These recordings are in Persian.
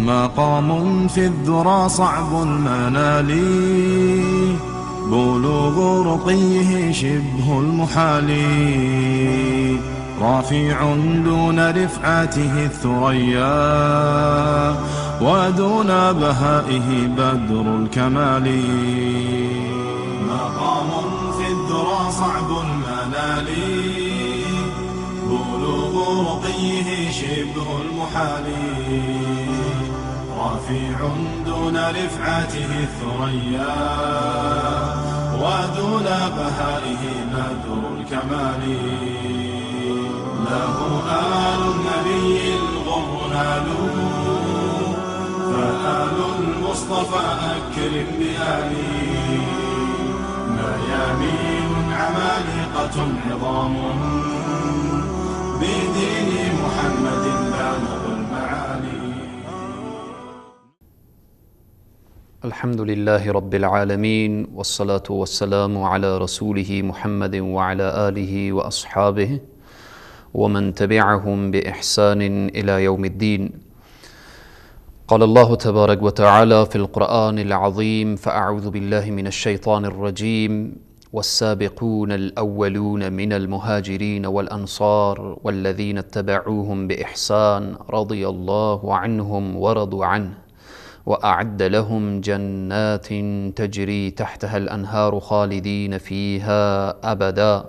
مقام في الذرى صعب المنال، بلوغ رقيه شبه المحال، رافع دون رفعته الثريا، ودون بهائه بدر الكمال. مقام في الذرى صعب المنال، بلوغ رقيه شبه المحال، رافع دون رفعته الثريا، ودون بهائه بدر الكمال. له آل النبي الغر نالوا، فآل المصطفى أكرم بآلي. ميامين عمالقة عظام، بدين محمد بالغ المعالي. الحمد لله رب العالمين، والصلاة والسلام على رسوله محمد وعلى آله وأصحابه ومن تبعهم بإحسان إلى يوم الدين. قال الله تبارك وتعالى في القرآن العظيم: فأعوذ بالله من الشيطان الرجيم، والسابقون الأولون من المهاجرين والأنصار والذين اتبعوهم بإحسان رضي الله عنهم ورضوا عنه، وأعد لهم جنات تجري تحتها الأنهار خالدين فيها أبدا،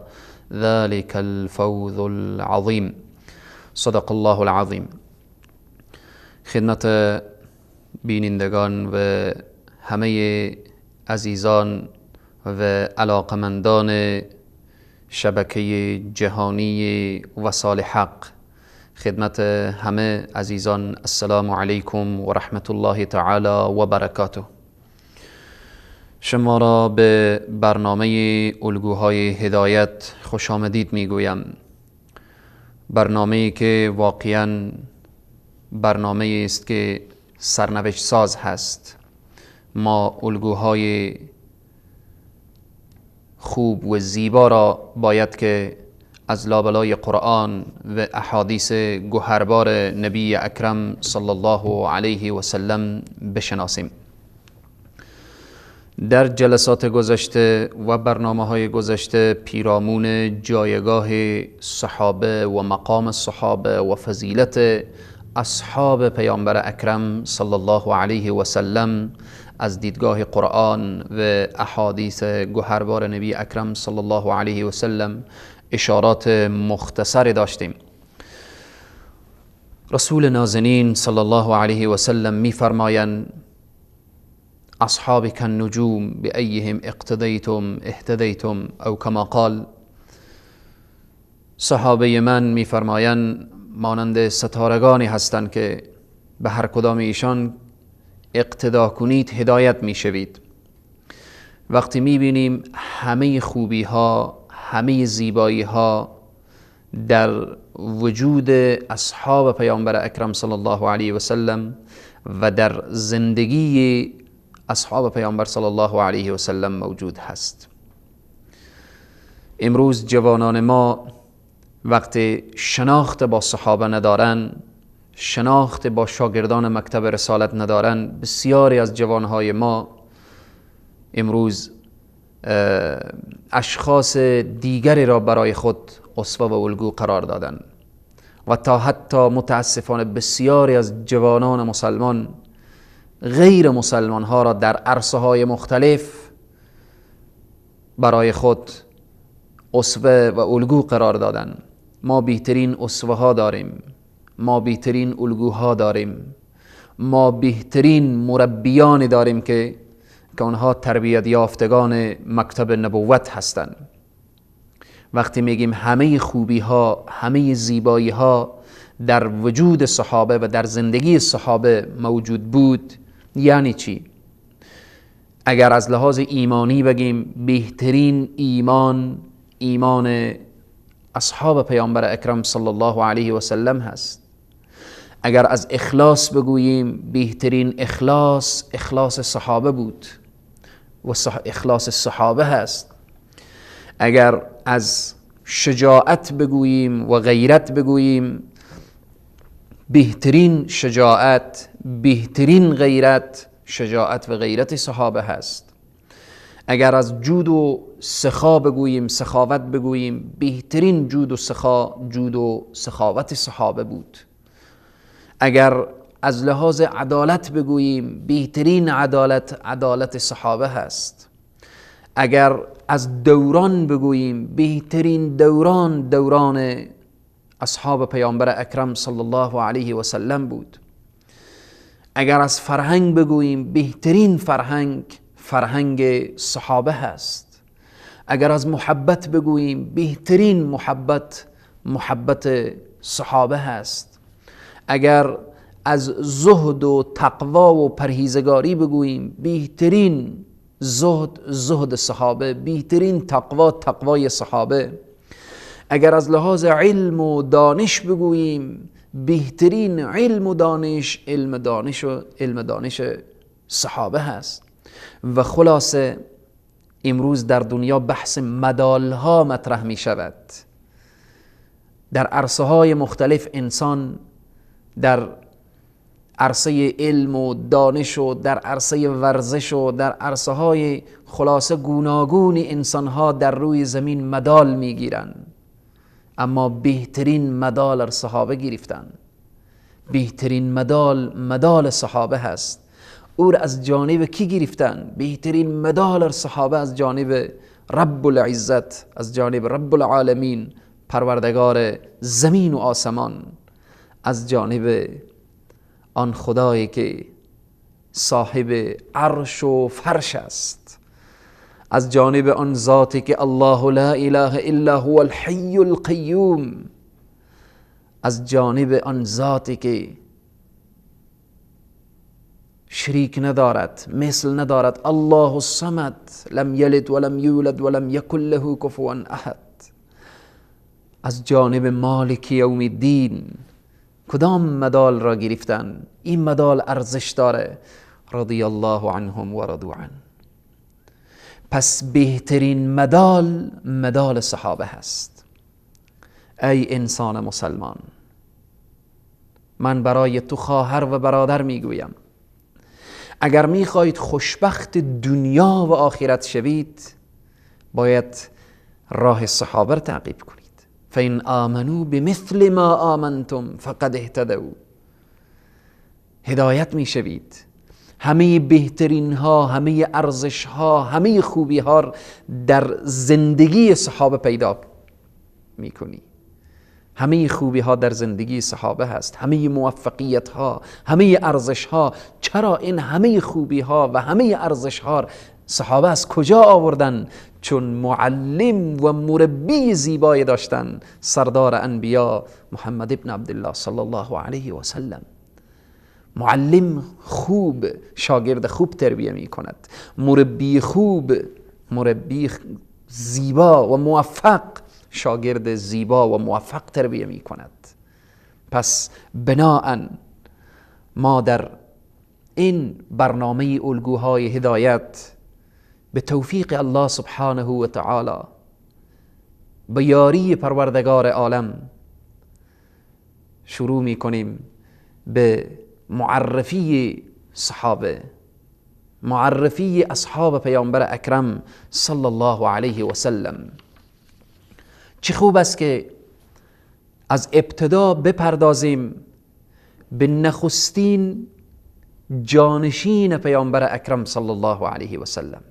ذلك الفوز العظیم. صدق الله العظیم. خدمت بینندگان و همه عزیزان و علاقمندان شبکه جهانی وصال حق، خدمت همه عزیزان السلام علیکم و رحمت الله تعالی و برکاته. شما را به برنامه الگوهای هدایت خوش آمدید میگویم. برنامه‌ای که واقعاً برنامه است که سرنوشت ساز هست. ما الگوهای خوب و زیبا را باید که از لابلای قرآن و احادیث گوهربار نبی اکرم صلی الله علیه و سلم بشناسیم. در جلسات گذشته و برنامه های گذشته پیرامون جایگاه صحابه و مقام صحابه و فضیلت اصحاب پیامبر اکرم صلی الله علیه و سلم از دیدگاه قرآن و احادیث گوهربار نبی اکرم صلی الله علیه و سلم اشارات مختصری داشتیم. رسول نازنین صلی الله علیه و سلم می‌فرمایند: اصحابی کالنجوم بأیهم اقتدیتم اهتدیتم، او کما قال. صحابه من می‌فرمایند مانند ستارگانی هستند که به هر کدام ایشان اقتدا کنید هدایت میشوید. وقتی میبینیم همه خوبی ها، همه زیبایی ها در وجود اصحاب پیامبر اکرم صلی الله علیه و سلم و در زندگی اصحاب پیامبر صلی الله علیه و سلم موجود هست. امروز جوانان ما وقتی شناخت با صحابه ندارن، شناخت با شاگردان مکتب رسالت ندارن، بسیاری از جوانهای ما امروز اشخاص دیگری را برای خود اسوه و الگو قرار دادن و تا حتی متاسفانه بسیاری از جوانان مسلمان غیر مسلمان ها را در عرصه های مختلف برای خود اسوه و الگو قرار دادن. ما بهترین اسوه ها داریم، ما بهترین الگوها داریم، ما بهترین مربیان داریم که آنها تربیت یافتگان مکتب نبوت هستند. وقتی میگیم همه خوبی ها، همه زیبایی ها در وجود صحابه و در زندگی صحابه موجود بود، یعنی چی؟ اگر از لحاظ ایمانی بگیم بهترین ایمان، ایمان اصحاب پیامبر اکرم صلی الله علیه و سلم هست. اگر از اخلاص بگوییم بهترین اخلاص، اخلاص صحابه بود و اخلاص صحابه هست. اگر از شجاعت بگوییم و غیرت بگوییم بهترین شجاعت، بهترین غیرت، شجاعت و غیرت صحابه هست. اگر از جود و سخا بگوییم، سخاوت بگوییم، بهترین جود و سخا جود و سخاوت صحابه بود. اگر از لحاظ عدالت بگوییم، بهترین عدالت عدالت صحابه هست. اگر از دوران بگوییم، بهترین دوران دوران اصحاب پیامبر اکرم صلی الله علیه و سلم بود. اگر از فرهنگ بگوییم، بهترین فرهنگ فرهنگ صحابه هست. اگر از محبت بگوییم، بهترین محبت محبت صحابه هست. اگر از زهد و تقوا و پرهیزگاری بگوییم، بهترین زهد زهد صحابه، بهترین تقوا تقوای صحابه. اگر از لحاظ علم و دانش بگوییم، بهترین علم و دانش علم دانش و علم دانش صحابه هست. و خلاصه امروز در دنیا بحث مدالها مطرح می شود. در عرصه های مختلف انسان در عرصه علم و دانش و در عرصه ورزش و در عرصه های خلاصه گوناگون انسان ها در روی زمین مدال می گیرن، اما بهترین مدال را صحابه گرفتن. بهترین مدال مدال صحابه هست. او را از جانب کی گرفتن؟ بهترین مدال صحابه از جانب رب العزت، از جانب رب العالمین، پروردگار زمین و آسمان، از جانب آن خدایی که صاحب عرش و فرش است، از جانب آن ذاتی که الله لا اله الا هو الحی القیوم، از جانب آن ذاتی که شریک ندارد، مثل ندارد، الله الصمد لم یلد ولم یولد ولم یکن له کفوا احد، از جانب مالک یوم الدین. کدام مدال را گرفتن؟ این مدال ارزش داره. رضی الله عنهم و رضوا عنه. پس بهترین مدال مدال صحابه هست. ای انسان مسلمان، من برای تو خواهر و برادر میگویم، اگر میخواهید خوشبخت دنیا و آخرت شوید، باید راه صحابه را تعقیب کنید. فإن آمنوا بمثل ما آمنتم فقد اهتدوا. هدایت میشوید. همه بهترین ها، همه ارزش ها، همه خوبی ها در زندگی صحابه پیدا میکنی. همه خوبی ها در زندگی صحابه هست، همه موفقیت ها، همه ارزش ها. چرا این همه خوبی ها و همه ارزش ها صحابه از کجا آوردن؟ چون معلم و مربی زیبایی داشتن، سردار انبیا محمد ابن عبدالله صلی الله علیه و سلم. معلم خوب شاگرد خوب تربیه می کند، مربی خوب مربی زیبا و موفق شاگرد زیبا و موفق تربیه می کند. پس بناءً ما در این برنامه الگوهای هدایت به توفیق الله سبحانه و تعالی، به یاری پروردگار عالم، شروع می کنیم به معرفی صحابه، معرفی اصحاب پیامبر اکرم صلی الله علیه و سلم. چه خوب است که از ابتدا بپردازیم به نخستین جانشین پیامبر اکرم صلی الله علیه و سلم.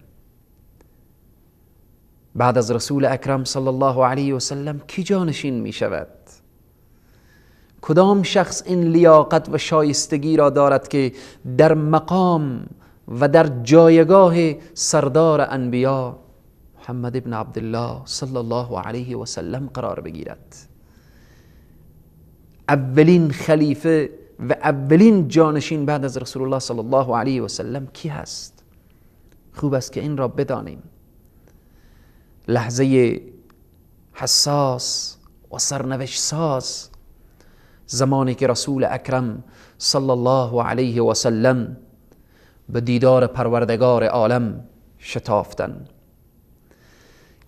بعد از رسول اکرم صلی الله علیه و سلم کی جانشین می شود؟ کدام شخص این لیاقت و شایستگی را دارد که در مقام و در جایگاه سردار انبیا محمد ابن عبدالله صلی الله علیه و سلم قرار بگیرد؟ اولین خلیفه و اولین جانشین بعد از رسول الله صلی الله علیه و سلم کی هست؟ خوب است که این را بدانیم. لحظه حساس و سرنوشت ساز، زمانی که رسول اکرم صلی الله علیه و سلم به دیدار پروردگار عالم شتافتند،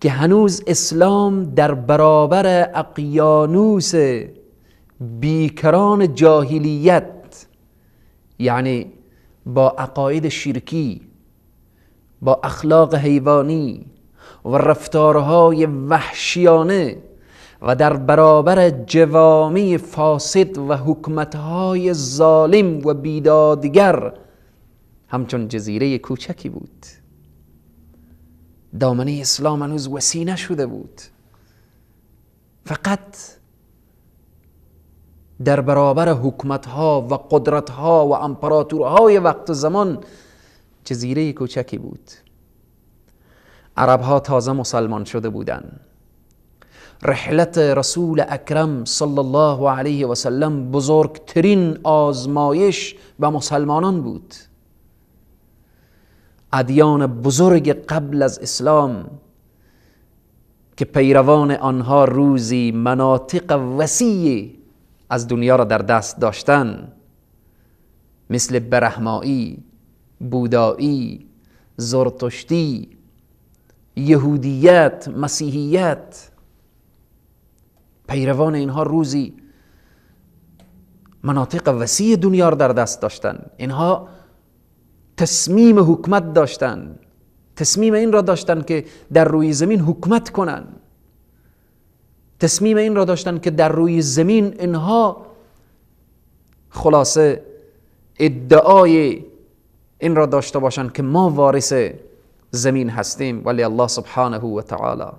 که هنوز اسلام در برابر اقیانوس بیکران جاهلیت، یعنی با عقاید شرکی، با اخلاق حیوانی و رفتارهای وحشیانه و در برابر جوامع فاسد و حکومتهای ظالم و بیدادگر همچون جزیره کوچکی بود. دامنه اسلام هنوز وسیع نشده بود، فقط در برابر حکومتها و قدرتها و امپراتورهای وقت زمان جزیره کوچکی بود. عربها تازه مسلمان شده بودند. رحلت رسول اکرم صلی الله علیه و سلم بزرگترین آزمایش به مسلمانان بود. ادیان بزرگ قبل از اسلام که پیروان آنها روزی مناطق وسیع از دنیا را در دست داشتن، مثل برهمایی، بودایی، زرتشتی، یهودیت، مسیحیت، پیروان اینها روزی مناطق وسیع دنیا را در دست داشتن. اینها تصمیم حکومت داشتن، تصمیم این را داشتن که در روی زمین حکومت کنن، تصمیم این را داشتن که در روی زمین اینها خلاصه ادعای این را داشته باشند که ما وارث زمین هستیم. ولی الله سبحانه و تعالی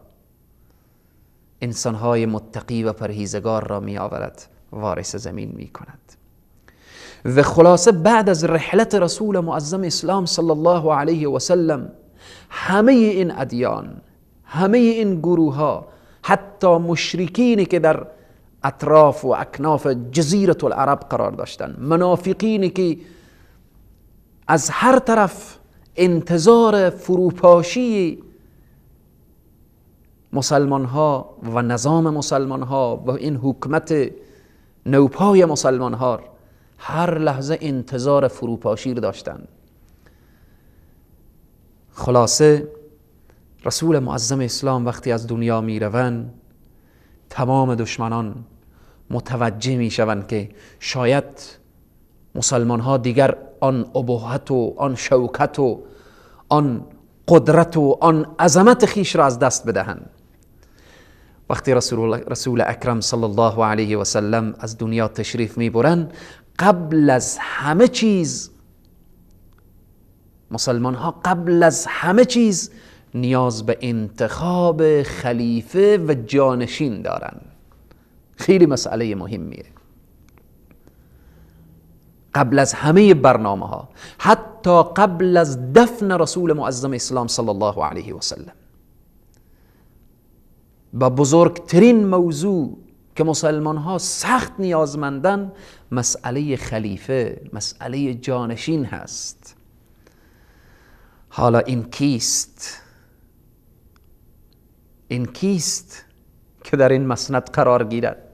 انسانهای متقی و پرهیزگار را می آورد، وارث زمین می کند. و خلاصه بعد از رحلت رسول معظم اسلام صلی الله علیه و سلم، همه این ادیان، همه این گروه ها، حتی مشرکینی که در اطراف و اکناف جزیره العرب قرار داشتند، منافقینی که از هر طرف انتظار فروپاشی مسلمان ها و نظام مسلمان ها و این حکومت نوپای مسلمان ها، هر لحظه انتظار فروپاشی رو داشتند. خلاصه رسول معظم اسلام وقتی از دنیا می روند، تمام دشمنان متوجه می شوند که شاید مسلمان ها دیگر آن ابهت و آن شوکت و آن قدرت و آن عظمت خیش را از دست بدهند. وقتی رسول اکرم صلی الله علیه و سلم از دنیا تشریف می برند، قبل از همه چیز مسلمان ها قبل از همه چیز نیاز به انتخاب خلیفه و جانشین دارند. خیلی مسئله مهمیه. قبل از همه برنامه ها، حتی قبل از دفن رسول معظم اسلام صلی الله علیه و سلم، با بزرگترین موضوع که مسلمان ها سخت نیازمندن، مسئله خلیفه، مسئله جانشین هست. حالا این کیست؟ این کیست که در این مسند قرار گیرد؟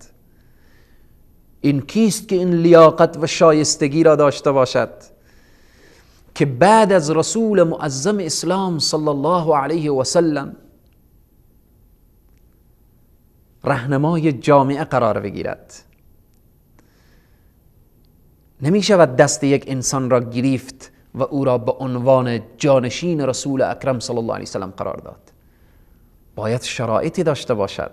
این کیست که این لیاقت و شایستگی را داشته باشد که بعد از رسول معظم اسلام صلی الله علیه و سلم رهنمای جامعه قرار بگیرد؟ نمی شود دست یک انسان را گرفت و او را به عنوان جانشین رسول اکرم صلی الله علیه و سلم قرار داد. باید شرایطی داشته باشد،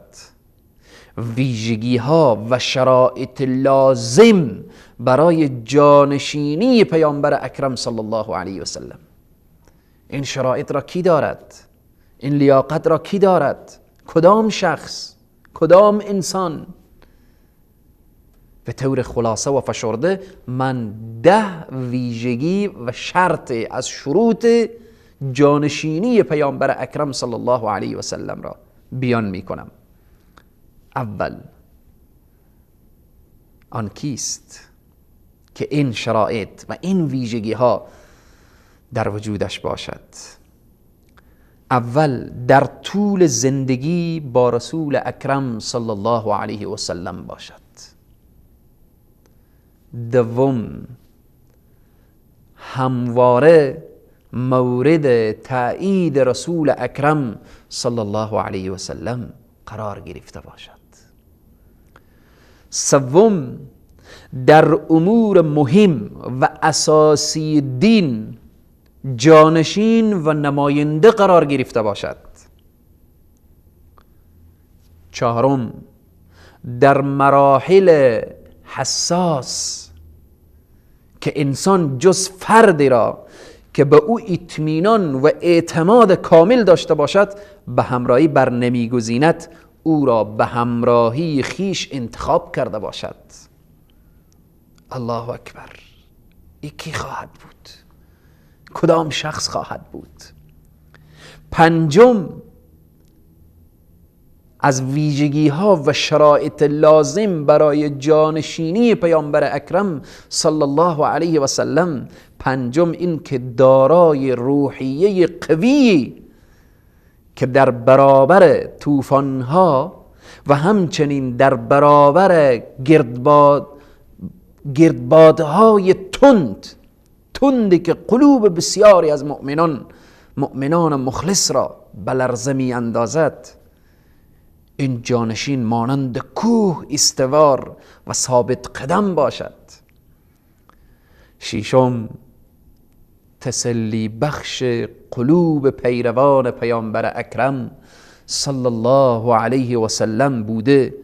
ویژگی ها و شرایط لازم برای جانشینی پیامبر اکرم صلی الله علیه و سلم. این شرایط را کی دارد؟ این لیاقت را کی دارد؟ کدام شخص؟ کدام انسان؟ به طور خلاصه و فشرده من 10 ویژگی و شرط از شروط جانشینی پیامبر اکرم صلی الله علیه و سلم را بیان می کنم. اول، آن کیست که این شرایط و این ویژگی ها در وجودش باشد؟ اول، در طول زندگی با رسول اکرم صلی الله علیه و سلم باشد. دوم، همواره مورد تایید رسول اکرم صلی الله علیه و سلم قرار گرفته باشد. سوم، در امور مهم و اساسی دین جانشین و نماینده قرار گرفته باشد. چهارم، در مراحل حساس که انسان جز فردی را که به او اطمینان و اعتماد کامل داشته باشد به همراهی بر نمیگزیند، او را به همراهی خیش انتخاب کرده باشد. الله اکبر! ای کی خواهد بود؟ کدام شخص خواهد بود؟ پنجم، از ویژگی ها و شرایط لازم برای جانشینی پیامبر اکرم صلی الله علیه و سلم، پنجم این که دارای روحیه قوی که در برابر طوفان ها و همچنین در برابر گردبادهای تندی که قلوب بسیاری از مؤمنان مخلص را به لرزه می اندازد، این جانشین مانند کوه استوار و ثابت قدم باشد. ششم، تسلی بخش قلوب پیروان پیامبر اکرم صلی الله علیه و سلم بوده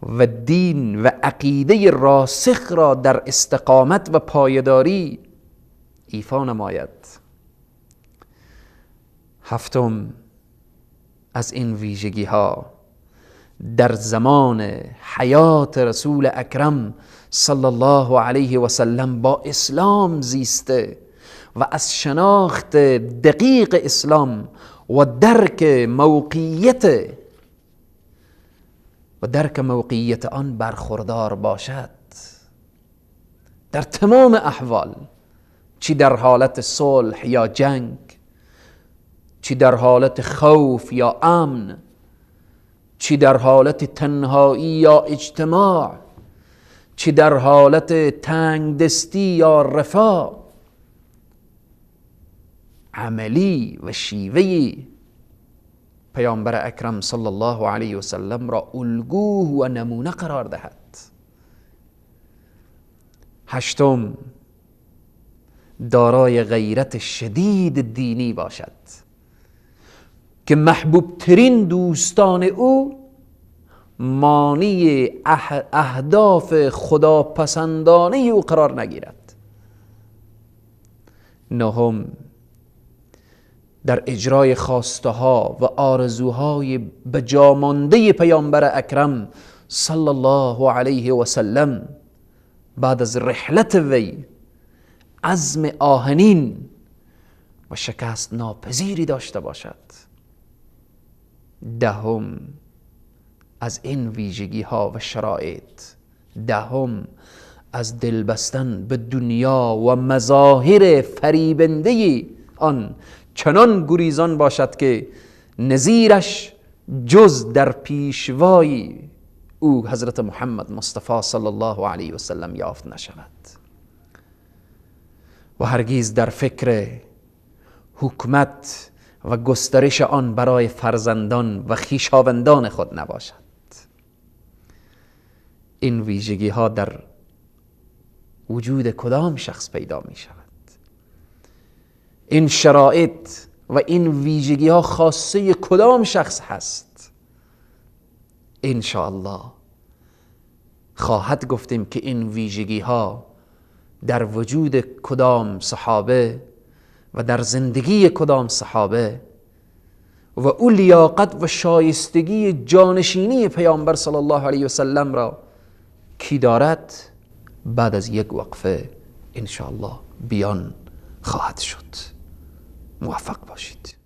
و دین و عقیده راسخ را در استقامت و پایداری ایفا نماید. هفتم، از این ویژگی ها در زمان حیات رسول اکرم صلی الله علیه و سلم با اسلام زیسته و از شناخت دقیق اسلام و درک موقعیت آن برخوردار باشد. در تمام احوال، چی در حالت صلح یا جنگ، چی در حالت خوف یا امن، چی در حالت تنهایی یا اجتماع، چی در حالت تنگ دستی یا رفاه، عملی و شیوهی پیامبر اکرم صلی الله علیه و سلم را الگو و نمونه قرار دهد. هشتم، دارای غیرت شدید دینی باشد که محبوب ترین دوستان او مانع اهداف خداپسندانه او قرار نگیرد. نهم، در اجرای خواسته ها و آرزوهای بجامانده پیامبر اکرم صلی الله علیه و سلم بعد از رحلت وی عزم آهنین و شکست ناپذیری داشته باشد. دهم، از این ویژگی ها و شرایط، دهم، از دل بستن به دنیا و مظاهر فریبنده آن چنان گریزان باشد که نظیرش جز در پیشوای او حضرت محمد مصطفی صلی الله علیه و سلم یافت نشود و هرگز در فکر حکومت و گسترش آن برای فرزندان و خویشاوندان خود نباشد. این ویژگی ها در وجود کدام شخص پیدا می شود؟ این شرایط و این ویژگی ها خاصه کدام شخص هست؟ انشاءالله خواهد گفتیم که این ویژگی ها در وجود کدام صحابه و در زندگی کدام صحابه و او لیاقت و شایستگی جانشینی پیامبر صلی الله علیه و سلم را کی دارد، بعد از یک وقفه انشاءالله بیان خواهد شد. موفق باشید.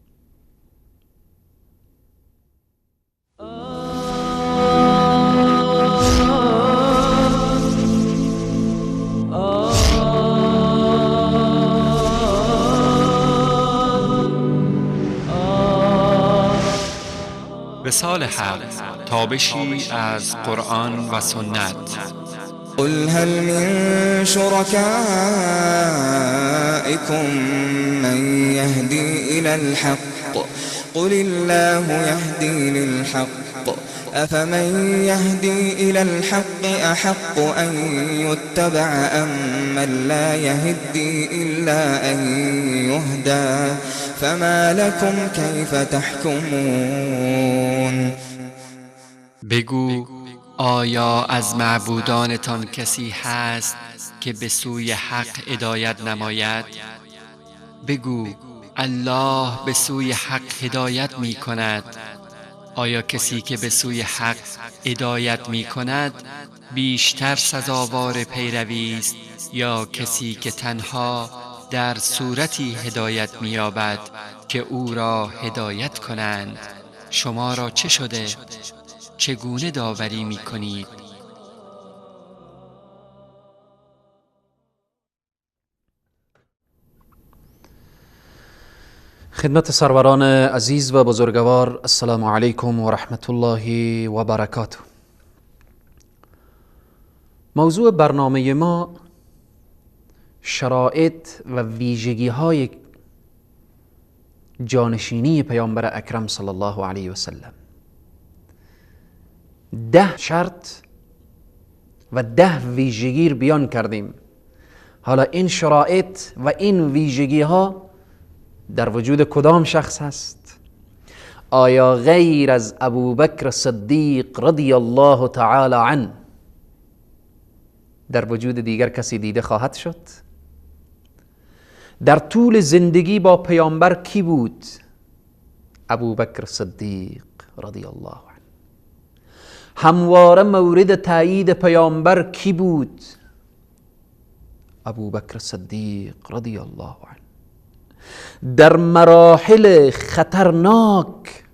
وصال حق، تابشی از قرآن و سنت. قل هل من شركائكم من يهدي إلى الحق قل الله يهدي للحق أفمن يهدي إلى الحق أحق أن يتبع أم من لا يهدي إلا أن يهدى فما لكم كيف تحكمون. بگو آیا از معبودانتان کسی هست که به سوی حق هدایت نماید؟ بگو الله به سوی حق هدایت می کند. آیا کسی که به سوی حق هدایت می کند بیشتر سزاوار پیروی است یا کسی که تنها در صورتی هدایت می یابد که او را هدایت کنند؟ شما را چه شده؟ چگونه داوری می کنید؟ خدمت سروران عزیز و بزرگوار، السلام علیکم و رحمت الله و برکاته. موضوع برنامه ما شرایط و ویژگی های جانشینی پیامبر اکرم صلی الله علیه و سلم. 10 شرط و 10 ویژگی رو بیان کردیم. حالا این شرایط و این ویژگی ها در وجود کدام شخص هست؟ آیا غیر از ابوبکر صدیق رضی الله تعالی عنه در وجود دیگر کسی دیده خواهد شد؟ در طول زندگی با پیامبر کی بود؟ ابوبکر صدیق رضی الله عنه. همواره مورد تایید پیامبر کی بود؟ ابوبکر صدیق رضی الله عنه. در مراحل خطرناک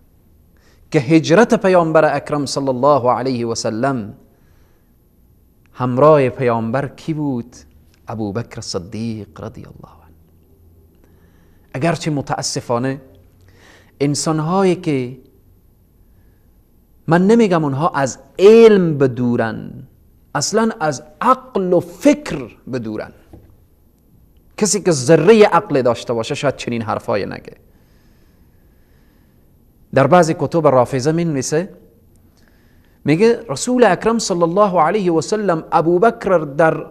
که هجرت پیامبر اکرم صلی الله علیه و سلم، همراه پیامبر کی بود؟ ابوبکر صدیق رضی الله عنه. اگرچه متاسفانه انسانهایی که من نمیگم اونها از علم بدورن، اصلا از عقل و فکر بدورن. کسی که ذره عقل داشته باشه شاید چنین حرفای نگه. در بعضی کتب رافضه می نویسه، میگه رسول اکرم صلی الله علیه و سلم ابوبکر در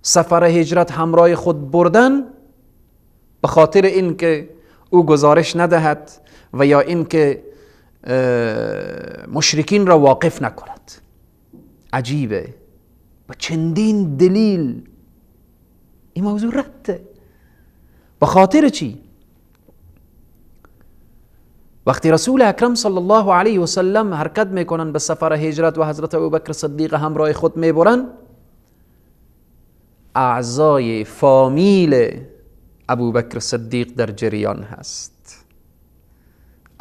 سفر هجرت همراه خود بردن به خاطر اینکه او گزارش ندهد و یا اینکه مشرکین را واقف نکند. عجیبه، با چندین دلیل این موضوع رده. به خاطر چی؟ وقتی رسول اکرم صلی الله علیه و سلم حرکت میکنن به سفر هجرت و حضرت ابوبکر صدیق همراه خود میبرن، اعضای فامیل ابوبکر صدیق در جریان هست.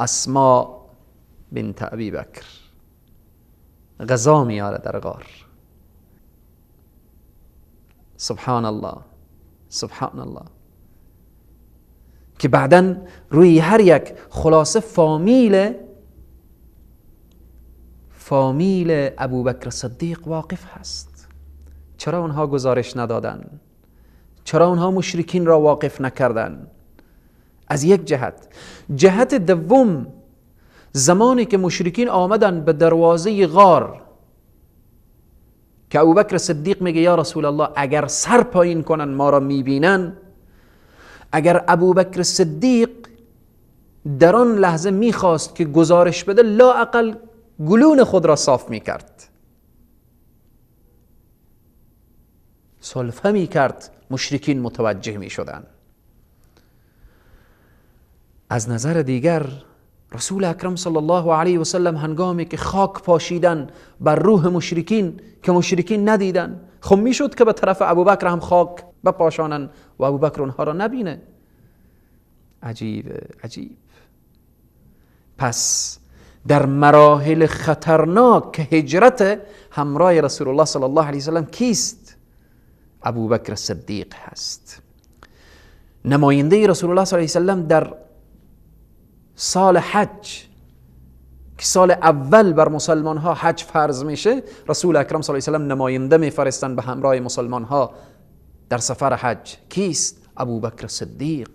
اسما بنت ابی بکر غذا میاره در غار. سبحان الله، سبحان الله، که بعداً روی هر یک خلاصه فامیل ابوبکر صدیق واقف هست. چرا اونها گزارش ندادن؟ چرا اونها مشرکین را واقف نکردن؟ از یک جهت. جهت دوم، زمانی که مشرکین آمدن به دروازه غار که ابوبکر صدیق میگه یا رسول الله اگر سر پایین کنن ما را میبینن، اگر ابوبکر صدیق در آن لحظه میخواست که گزارش بده، لااقل گلون خود را صاف میکرد، سلفه میکرد، مشرکین متوجه میشدن. از نظر دیگر رسول اکرم صلی الله علیه و سلم هنگامی که خاک پاشیدن بر روح مشرکین که مشرکین ندیدن، خب میشد که به طرف ابوبکر هم خاک بپاشانن و ابوبکر اونها را نبینه. عجیب، عجیب. پس در مراحل خطرناک که هجرت همراه رسول الله صلی الله علیه و سلم کیست؟ ابوبکر صدیق هست. نماینده رسول الله صلی الله علیه و سلم در سال حج که سال اول بر مسلمان ها حج فرض میشه، رسول اکرم صلی الله علیه و سلم نماینده میفرستن به همراه مسلمان ها در سفر حج. کیست؟ ابوبکر صدیق.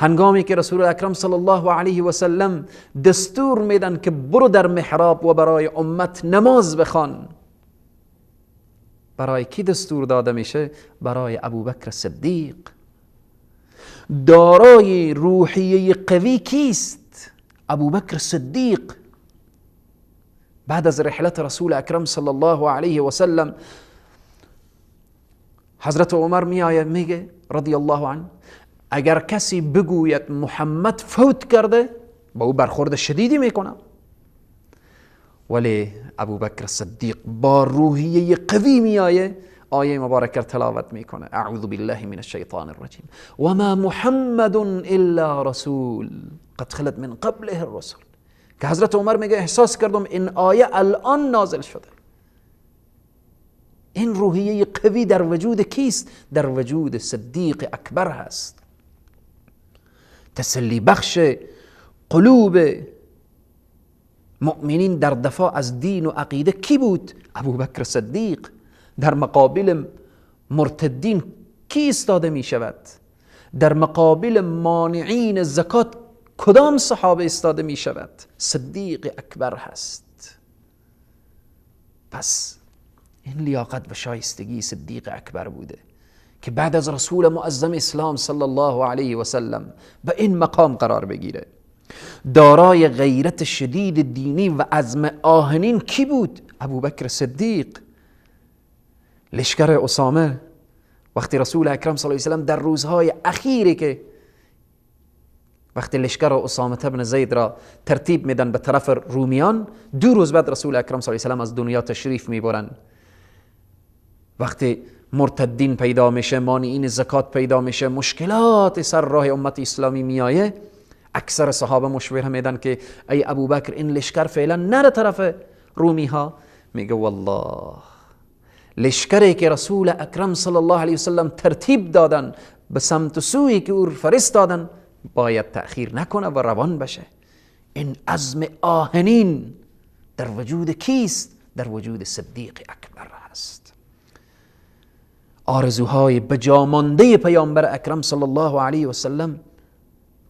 هنگامی که رسول اکرم صلی الله علیه و سلم دستور میدن که برو در محراب و برای امت نماز بخوان، برای کی دستور داده میشه؟ برای ابوبکر صدیق. دارای روحیه قوی کیست؟ ابوبکر صدیق. بعد از رحلت رسول اکرم صلی الله علیه و سلم حضرت عمر میآید میگه رضی الله عنه اگر کسی بگوید محمد فوت کرده با او برخورد شدیدی میکنم. ولی ابوبکر صدیق با روحیه قوی میآیه، آیه مبارکه تلاوت میکنه، اعوذ بالله من الشیطان الرجیم و ما محمد الا رسول قد خلت من قبله الرسل. که حضرت عمر میگه احساس کردم این آیه الان نازل شده. این روحیه قوی در وجود کیست؟ در وجود صدیق اکبر هست. تسلی بخش قلوب مؤمنین در دفاع از دین و عقیده کی بود؟ ابوبکر صدیق. در مقابل مرتدین کی ایستاده می شود؟ در مقابل مانعین زکات کدام صحابه ایستاده می شود؟ صدیق اکبر هست. پس این لیاقت و شایستگی صدیق اکبر بوده که بعد از رسول معظم اسلام صلی الله علیه و سلم به این مقام قرار بگیره. دارای غیرت شدید دینی و عزم آهنین کی بود؟ ابوبکر صدیق. لشکر اسامه وقتی رسول اکرم صلی الله علیه و سلم در روزهای اخیری که وقتی لشکر اسامه بن زید را ترتیب میدن به طرف رومیان، 2 روز بعد رسول اکرم صلی الله علیه و سلم از دنیا تشریف میبرن. وقتی مرتدین پیدا میشه، مانعین زکات پیدا میشه، مشکلات سر راه امت اسلامی میایه، اکثر صحابه مشوره میدن که ای ابوبکر این لشکر فعلا نره طرف رومی ها. میگه والله لشکری که رسول اکرم صلی الله علیه وسلم ترتیب دادن به سمت سویی که او فرستادن باید تأخیر نکنه و روان بشه. این عزم آهنین در وجود کیست؟ در وجود صدیق اکبر هست. آرزوهای بجامانده پیامبر اکرم صلی الله علیه و سلم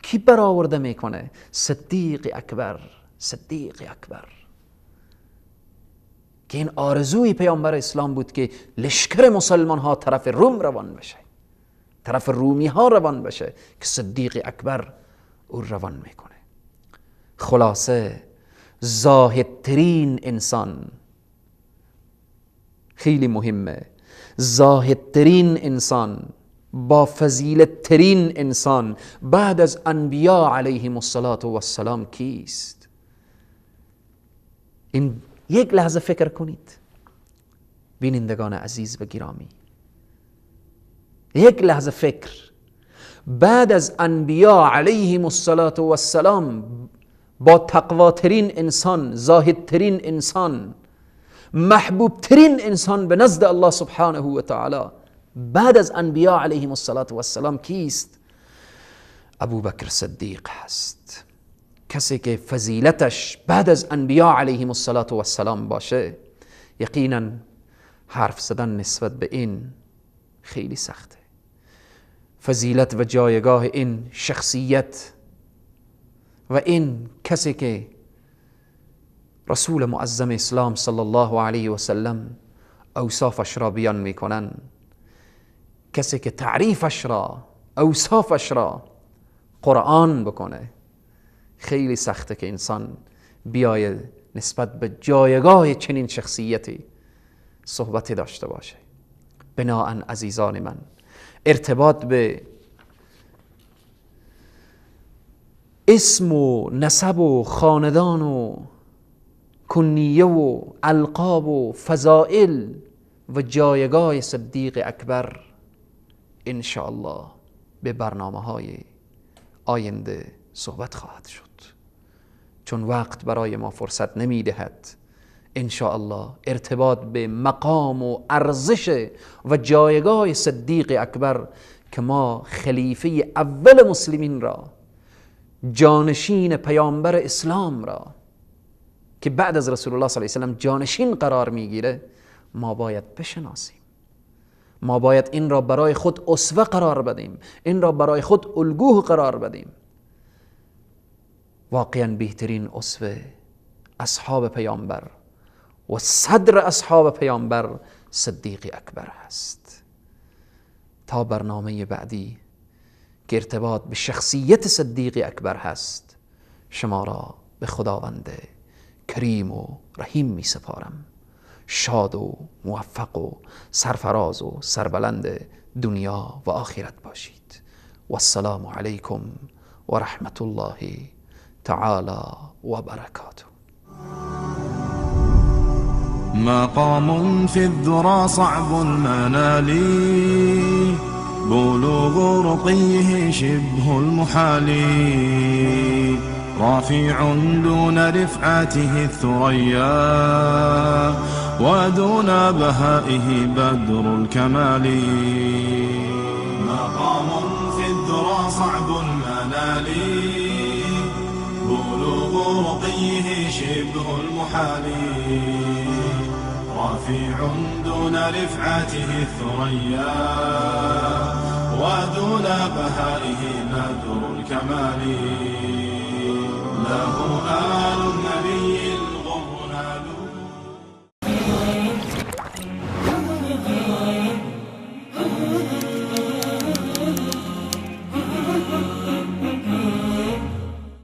کی برآورده میکنه؟ صدیق اکبر. صدیق اکبر که این آرزوی پیامبر اسلام بود که لشکر مسلمان ها طرف روم روان بشه، طرف رومی ها روان بشه، که صدیق اکبر او روان میکنه. خلاصه زاهدترین انسان، خیلی مهمه، زاهدترین انسان، با فضیلت ترین انسان بعد از انبیا علیهم الصلاة والسلام کیست؟ این یک لحظه فکر کنید بینندگان عزیز و گرامی، یک لحظه فکر، بعد از انبیا علیهم الصلاة والسلام با تقواترین انسان، زاهدترین انسان، محبوبترین انسان به نزد الله سبحانه و تعالی بعد از انبیا علیهم الصلاة والسلام کیست؟ ابوبکر صدیق هست. کسی که فضیلتش بعد از انبیا علیهم الصلاة والسلام باشه، یقینا حرف زدن نسبت به این خیلی سخته. فضیلت و جایگاه این شخصیت و این کسی که رسول معظم اسلام صلی الله علیه و سلم اوصافش را بیان میکنن، کسی که تعریفش را، اوصافش را قرآن بکنه، خیلی سخته که انسان بیاید نسبت به جایگاه چنین شخصیتی صحبتی داشته باشه. بناءً عزیزان من، ارتباط به اسم و نسب و خاندان و کنیه و القاب و فضائل و جایگاه صدیق اکبر ان شاءالله به برنامه های آینده صحبت خواهد شد، چون وقت برای ما فرصت نمی دهد. ان شاءالله ارتباط به مقام و ارزش و جایگاه صدیق اکبر که ما خلیفه اول مسلمین را، جانشین پیامبر اسلام را که بعد از رسول الله صلی الله علیه و سلم جانشین قرار میگیره، ما باید بشناسیم، ما باید این را برای خود اسوه قرار بدیم، این را برای خود الگو قرار بدیم. واقعا بهترین اسوه اصحاب پیامبر و صدر اصحاب پیامبر صدیق اکبر است. تا برنامه بعدی که ارتباط به شخصیت صدیق اکبر هست، شما را به خداوند کریم و رحیم می سپارم. شاد و موفق و سرفراز و سربلند دنیا و آخرت باشید. و السلام علیکم و رحمت الله تعالی و برکاته. مقام في الذرى صعب المنال، بلوغ رقيه شبه المحال، رافع دون رفعته الثريا، ودون بهائه بدر الكمال. مقام في الذرى صعب المنال، بلوغ رقيه شبه المحال، رفيع دون رفعته الثريا، ودون بهائه بدر الكمال. له آل النبي الغر نالوا.